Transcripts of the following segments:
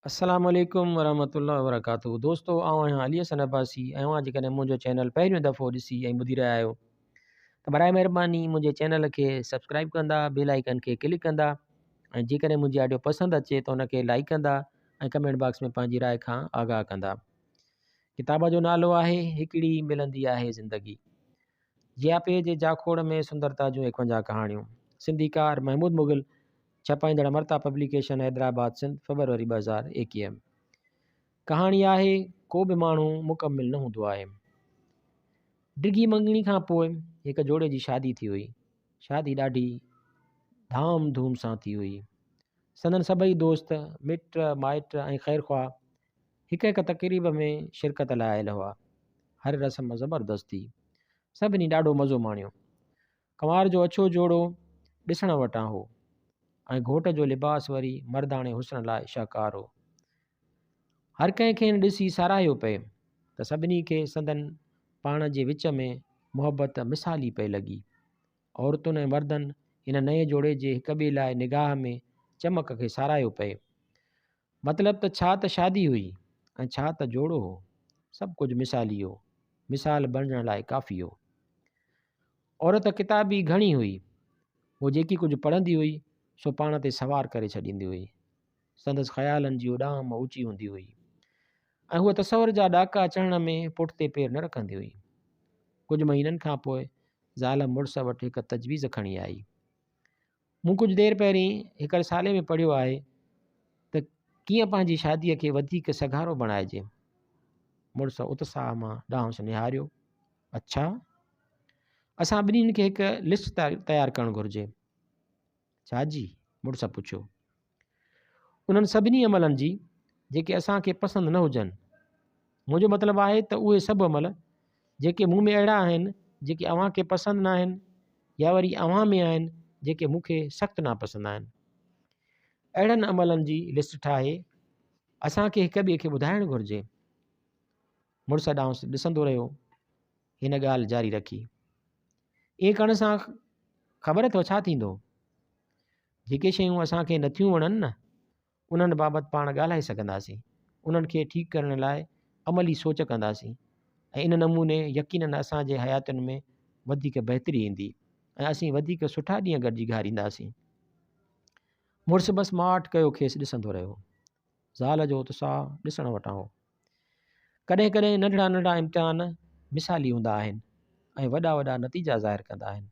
السلام عليڪم ورحمة الله وبرڪاته دوستو آئون آهيان علي حسن عباسي ۽ اوهان جيڪڏهن منهنجو چينل پهريون دفعو ڏسي ۽ ٻڌي رهيا آهيو ته برائي مهرباني منهنجي چينل کي سبسڪرائب ڪندا بيل آئيڪن کي ڪلڪ ڪندا ۽ جيڪڏهن منهنجي آڊيو پسند اچي ته ان کي لائڪ ڪندا ۽ ڪمينٽ باڪس ۾ پنهنجي راء کان آگاهه ڪندا. ڪتاب جو نالو آهي هڪڙي ملندي آهي زندگي. جياپي جي جاکوڙ ۾ سندرتا جون 51 ڪهاڻيون. سنڌيڪار محمود مغل، ڇپائيندڙ امرتا پبليڪيشن حيدرآباد سنڌ فبروري 2021. ڪهاڻي آهي ڪو به ماڻهو مڪمل نه هوندو آهي. ڊگهي مڱڻي کان پوء هڪ جوڙي جي شادي ٿي هئي. شادي ڏاڍي ڌام ڌوم سان ٿي هئي. سندن سڀئي دوست، مٽ مائٽ ۽ خيرخواهه هڪ هڪ تقريب ۾ شرڪت لاء آيل هئا. هر رسم زبردست ٿي. سڀني ڏاڍو مزو ماڻيو. ڪنوار جو اڇو جوڙو ڏسڻ وٽان هو ۽ گهوٽ جو لباس وري مرداڻي حسن لاء شاهڪار هو. هر ڪنهن کين ڏسي ساراهيو پئي ته سڀني کي سندن پاڻ جي وچ ۾ محبت مثالي پئي لڳي. عورتن ۽ مردن هن نئين جوڙي جي هڪٻئي لاء نگاهه ۾ چمڪ کي ساراهيو پئي. مطلب ته ڇا ته شادي هئي ۽ ڇا ته جوڙو هو. سڀ ڪجهه مثالي هو. مثال بڻجڻ لاء ڪافي هو. عورت ڪتابي گهڻي هئي. هوء جيڪي ڪجهه پڙهندي هئي، سو پاڻ تي سوار ڪري ڇڏيندي هئي. سندس خيالن جي اڏام اوچي هوندي هئي ۽ هوء تصور جا ڏاڪا چڙهڻ ۾ پٺتي پير نه رکندي هئي. ڪجهه مهينن کان پوء زال مڙس وٽ هڪ تجويز کڻي آئي. مون ڪجهه دير پهرين هڪ رسالي ۾ پڙهيو آهي ته ڪيئن پنهنجي شاديء کي وڌيڪ سگهارو بڻائجي. مڙس اتساهه مان ڏانهس نهاريو، اڇا! اسان ٻنهين کي هڪ لسٽ تيار ڪرڻ گهرجي. ڇا جي؟ مڙس پڇيو. انهن سڀني عملن جي، جيڪي اسان کي پسند نه هجن. منهنجو مطلب آهي ته اهي سڀ عمل، جيڪي مون ۾ اهڙا آهن، جيڪي اوهان کي پسند ناهن يا وري اوهان ۾ آهن، جيڪي مون کي سخت ناپسند آهن. اهڙن عملن جي لسٽ ٺاهي، اسان کي هڪ ٻئي کي ٻڌائڻ گهرجي. مڙس ڏانهس ڏسندو رهيو. هن ڳالهه جاري رکي. ائين ڪرڻ سان خبر اٿو ڇا ٿيندو؟ جيڪي شيون اسان کي نٿيون وڻن نه، انهن بابت پاڻ ڳالهائي سگهنداسين، انهن کي ٺيڪ ڪرڻ لاء عملي سوچ ڪنداسين ۽ ان نموني يقينن اسان جي حياتين ۾ وڌيڪ بهتري ايندي ۽ اسين وڌيڪ سٺا ڏينهن گڏجي گهارينداسين. مڙس بس ماٺ ڪيو کيس ڏسندو رهيو. زال جو اتساهه ڏسڻ وٽان هو. ڪڏهن ڪڏهن ننڍڙا ننڍڙا امتحان مثالي هوندا آهن ۽ وڏا وڏا نتيجا ظاهر ڪندا آهن.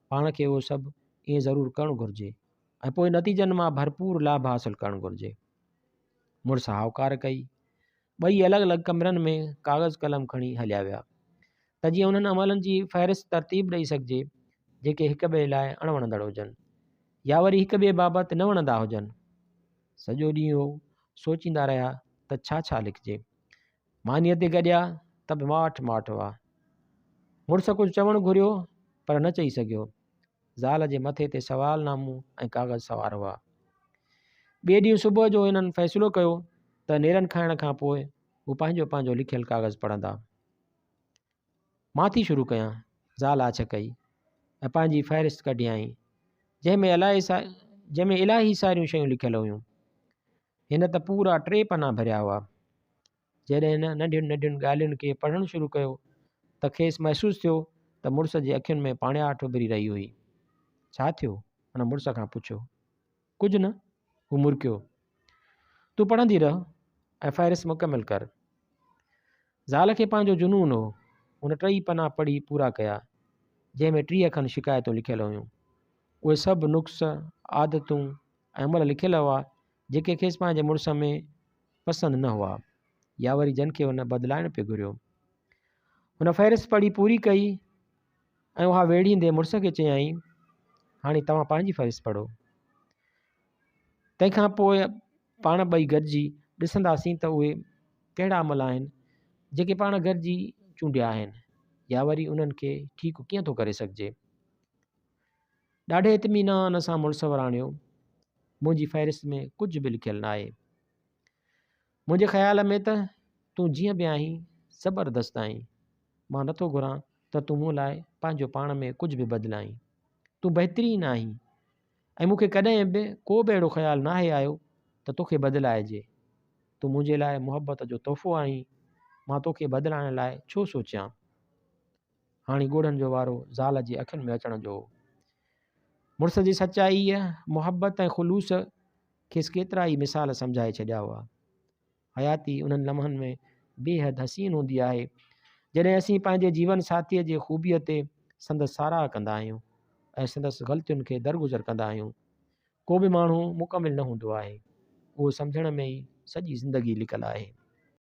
پاڻ کي اهو سڀ ائين ضرور ڪرڻ گهرجي ۽ پوء نتيجن مان ڀرپور لاڀ حاصل ڪرڻ گهرجي. مڙس هائوڪار ڪئي. ٻئي الڳ الڳ ڪمرن ۾ ڪاغذ قلم کڻي هليا ويا ته جيئن انهن عملن جي فهرست ترتيب ڏئي سگهجي جيڪي هڪ ٻئي لاء اڻوڻندڙ هجن يا وري هڪ ٻئي بابت نه وڻندا هجن. سڄو ڏينهن هو سوچيندا رهيا ته ڇا ڇا لکجي. مانيء تي گڏيا ته به ماٺ ماٺ هئا. مڙس ڪجهه چوڻ گهريو پر نه چئي سگهيو. زال جي مٿي تي سوال نامو ۽ ڪاغذ سوار هئا. ٻئي ڏينهن صبح جو هنن فيصلو ڪيو ته نيرن کائڻ کان پوء هو پنهنجو پنهنجو لکيل ڪاغذ پڙهندا. مان ٿي شروع ڪيان، زال آڇ ڪئي ۽ پنهنجي فهرست ڪڍيائين، جنهن ۾ جنهن ۾ الاهي ساريون شيون لکيل هيون. هن ته پورا ٽي پنا ڀريا هئا. جڏهن هن ننڍين ننڍين ڳالهين کي پڙهڻ شروع ڪيو ته کيس محسوس ٿيو ته مڙس جي اکين ۾ پاڻياٺ اڀري رهي هئي. ڇا ٿيو؟ هن مڙس کان پڇيو. ڪجهه نه. هو مرڪيو. تون پڙهندي رهه ۽ فهرست مڪمل ڪر. زال کي پنهنجو جنون هو. هن ٽئي پنا پڙهي پورا ڪيا، جنهن ۾ 30 کن شڪايتون لکيل هيون. اهي سڀ نقص، عادتون ۽ عمل لکيل هئا، جيڪي کيس پنهنجي مڙس ۾ پسند نه هئا يا وري جن کي هن بدلائڻ پئي گهريو. هن فهرست پڙهي پوري ڪئي ۽ اها ويڙهيندي مڙس کي چيائين، هاڻي توهان پنهنجي فهرست پڙهو. تنهن کان پوء پاڻ ٻئي گڏجي ڏسنداسين ته اهي ڪهڙا عمل آهن، جيڪي پاڻ گڏجي چونڊيا آهن يا وري انهن کي ٺيڪ ڪيئن ٿو ڪري سگهجي. ڏاڍي اطمينان سان مڙس وراڻيو، منهنجي فهرست ۾ ڪجهه به لکيل ناهي. منهنجي خيال ۾ ته تون جيئن به آهين، زبردست آهين. مان نٿو گهران ته تون مون لاء پنهنجو پاڻ ۾ ڪجهه به بدلائين. تون بهترين آهين ۽ مون کي ڪڏهن به ڪو به اهڙو خيال ناهي آيو ته توکي بدلائجي. تون منهنجي لاء محبت جو تحفو آهين، مان توکي بدلائڻ لاء ڇو سوچيان؟ هاڻي ڳوڙهن جو وارو زال جي اکين ۾ اچڻ جو هو. مڙس جي سچائيء، محبت ۽ خلوص کيس ڪيترا ئي مثال سمجهائي ڇڏيا هئا. حياتي انهن لمحن ۾ بيحد حسين هوندي آهي، جڏهن اسين پنهنجي جيون ساٿيء جي خوبيء تي سندس ساراهه ڪندا آهيون ۽ سندس غلطين کي درگذر ڪندا آهيون. ڪو به ماڻهو مڪمل نه هوندو آهي، اهو سمجهڻ ۾ ئي سڄي زندگي لڪل آهي.